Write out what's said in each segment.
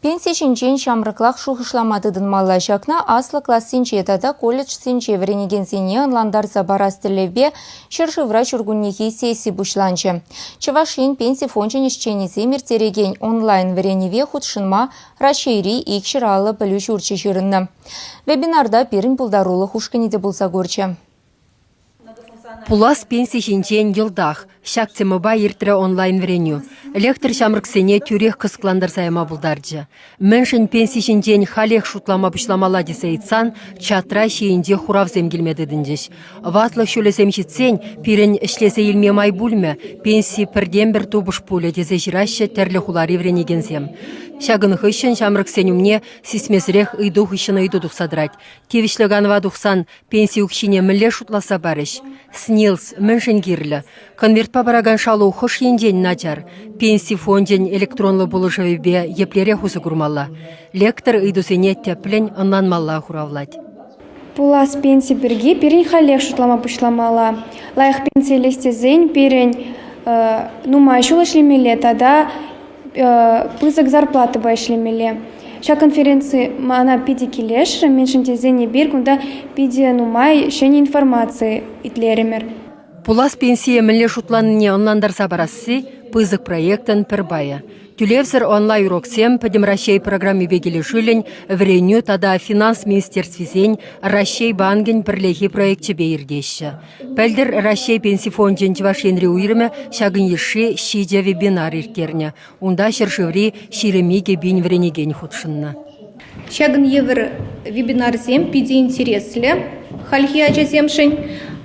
Пенси ҫинчен ҫамрӑклах шухӑшлама тытӑнмалла. Ҫакна аслӑ классенче тата колледжсенче вӗренекенсене ӑнлантарса парас тӗллевпе ҫӗршывра ҫуркуннехи сесси пуҫланчӗ. Чӑваш Ен Пенси фончӗн ӗҫченӗсем ирттерекен онлайн-вӗренӗве хутшӑнма Раҫҫейри 250 пӗлӳ ҫурчӗ ҫырӑннӑ. Вебинарта пирӗн пултарулӑх ушкӑнӗ те пулса курчӗ. Пулас пенси ҫинчен йӑлтах ҫак темӑпа иртрӗ онлайн-вӗренӳ. Лектор ҫамрӑксене тӳрех кӑсӑклантарса яма пултарчӗ. Мӗншӗн пенси ҫинчен халех шутлама пуҫламалла тесе ыйтсан чатра ҫийӗнчех хуравсем килме тытӑнчӗҫ. Ватлӑх ҫулӗсем ҫитсен пирӗн ӗҫлесе илме май пулмӗ, пенси пӗртен-пӗр тупӑш пулӗ тесе ҫыраҫҫӗ тӗрлӗ хулари вӗренекенсем. Ҫакӑн хыҫҫӑн ҫамрӑксен умне сисмесӗрех ыйту хыҫҫӑн ыйту тухса тӑрать. Тивӗҫлӗ канӑва тухсан Пенси укҫине мӗнле шутласа парӗҫ? СНИЛС мӗншӗн кирлӗ? Конвертпа паракан шалу хӑш енчен начар? Пенси фончӗн электронлӑ пулӑшӑвӗпе еплерех усӑ курмалла? Лектор ыйтусене тӗплӗн ӑнланмалла хуравлать. Пулас пенси пирки пирӗн халех шутлама пуҫламалла. Лайӑх пенси илес тесен пирӗн нумай ҫул ӗҫлемелле тата пысӑк зарплатӑпа ӗҫлемелле. Ҫак конференци мана питӗ килӗшрӗ, мӗншӗн тесен эпир кунта питӗ нумай ҫӗнӗ информаци итлерӗмӗр. Пулас пенсие мӗнле шутланине ӑнлантарса парасси пысӑк проектӑн пӗр пайӗ. Тӳлевсӗр онлайн-уроксем Пӗтӗм Раҫҫей программипе килӗшӳллӗн Вӗренӳ тата финанс министерствисен Раҫҫей банкӗн пӗрлехи проекчӗпе иртеҫҫӗ. Пӗлтӗр Раҫҫей Пенси фончӗн Чӑваш Енри уйрӑмӗ ҫакӑн йышши ҫичӗ вебинар ирттернӗ. Унта ҫӗршыври 22 пин вӗренекен хутшӑннӑ. Ҫакӑн евӗр вебинарсем питӗ интереслӗ хальхи ачасемшӗн.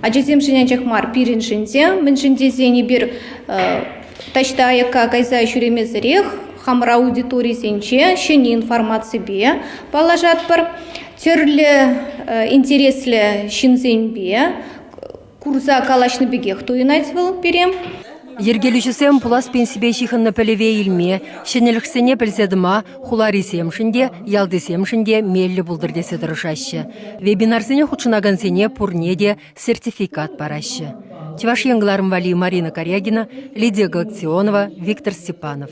Ачасемшӗн анчах мар, пирӗншӗн те. Мӗншӗн тесен эпир таҫта аякка кайса ҫӳремесӗрех хамӑр аудиторисенче ҫӗнӗ информаципе паллашатпӑр. Тӗрлӗ интереслӗ ҫынсемпе курса калаҫнӑ пекех туйӑнать вӑл пире. Йӗркелӳҫӗсем пулас пенсипе ҫыхӑннӑ пӗлӗве илме, ҫӗнӗлӗхсене пӗлсе тӑма хуларисемшӗн те, ялтисемшӗн те меллӗ пултӑр тесе тӑрӑшаҫҫӗ. Вебинарсене хутшӑнакансене пурне те сертификат параҫҫӗ. Чӑваш Ен кӑларӑм валли Марина Карягина, Лидия Галактионова, Виктор Степанов.